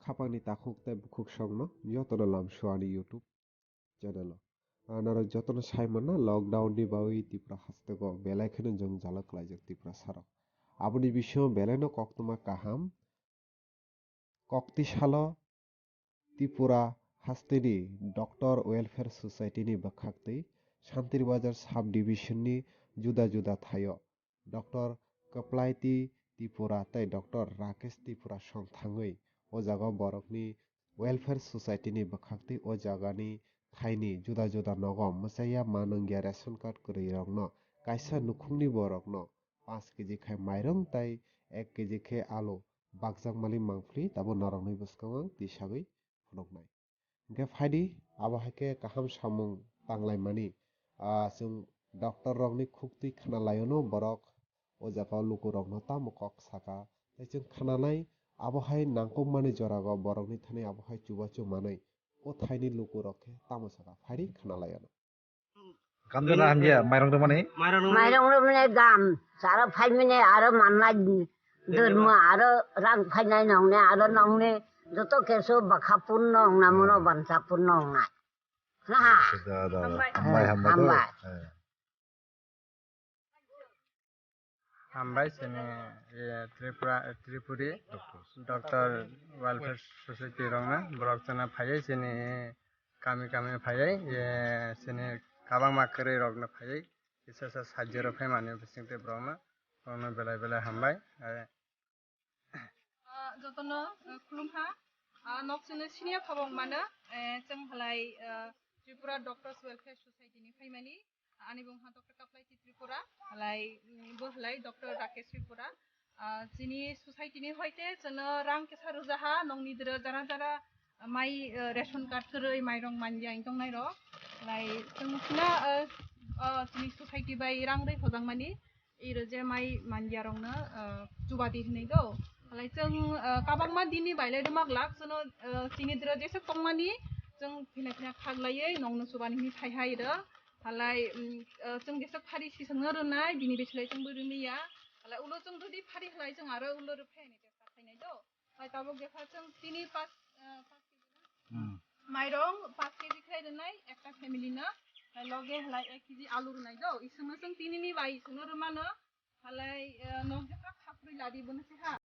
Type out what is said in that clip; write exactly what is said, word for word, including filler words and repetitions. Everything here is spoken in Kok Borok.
Khapangni takhuk tei bukhuk songno jotono lamsuani YouTube channel o. Ah, norok jotono sai manna lockdown ni bagwi Tripura hasteo belai kheno jwngjalo kwlaijak Tripura sarok. Aboni bisingo belaino koktwma kaham. Kokti salo Tripura hasteni Doctor Welfare Society ni bwkhaktwi Santiri Bazar Sub Division ni juda juda thaio Doctor Kaplaiti Tripura tei Doctor Rakesh Tripura song thangwi o jaga borokni Welfare Society ni bwkhaktwi o jagani thaini juda juda nogo mwchaya manwngya ration card kwrwi rokno kaisa nukhungni borokno panch kg khai mairung tei ek kg khe alu bakjak mali mangpili tabo norokni bwskango ang tisagwi phunuknai. Hingkhe phaidi, abo hai khe kaham samung tanglaimani, ah, chwng doctor rokni khuktwi khna laiono borok o jaga o lukurokno tamo kok saka. Tei chwng khnanai abo hai nangkukmani jorago borokni thani abo hai chubachu manwi o thaini lukurok khe tamo saka phaidi khna laiono. Gamjala hamya mairung rwmani. Mairung rwmani gam, sara phaimani aro mannai dormo, aro rang phainai nongnai, aro nongnai joto kesu bakha purno ongna muno bansa purno ongnai. Ha ha. Da, da, da. Hambai, hambai. Hambai, chini, eh, Tripura, eh, Tripuri, Doctor Welfare Society rokno, borok chana phaiwi chini kami kami phaiwi, eh, chini kabangma kwrwi rokno phaiwi, kisa sa sajjero phaimani bisingtwi borokno, borokno belai belai hambai. Eh, Ah, jotono, ah, khulumkha. Ah, nok chwngno siniya khabang mano, eh, chwng halai, ah, Tripura Doctors Welfare Society ni phaimani. Ani bung ha Doctor Kaplaiti Tripura, halai, mm, bo halai Doctor Rakesh Tripura. Ah, chini society ni hoite chwngno rang kisa rwjaha, nokni dwra jara jara mai, ah, ration card kwrwi mairong manya wng tongnai rok. Halai chwng sina, ah, ah, chini society bai rang rwi hojak mani. Iro je mai manjia rokno, ah, chubadi hinui do. Halai chwng, ah, kabangma dini bailai rwma glak, chwngno, ah, chini dwra jeswk tongmani, chwng phina phina khaklaiwi nokno chubani hinui phai hai ro. Halai, mm, ah, chwng jeswk phari sisongno rwnai, bini bislai chwngbo rwliya. Halai ulo chwng dudi phari halai chwng aro ulo rwphai hinui chesta khainai do. Hai tabuk jekha chwng tini pas, ah, pas kg na? Hmm. Mairong pas kg khlai rwnai ekta family no. Hai loge halai ek kg alu rwnai do. Isungno chwng tini ni bai isungno rwmano. Halai, ah, nok jekha khaprwi ladi bono se ha.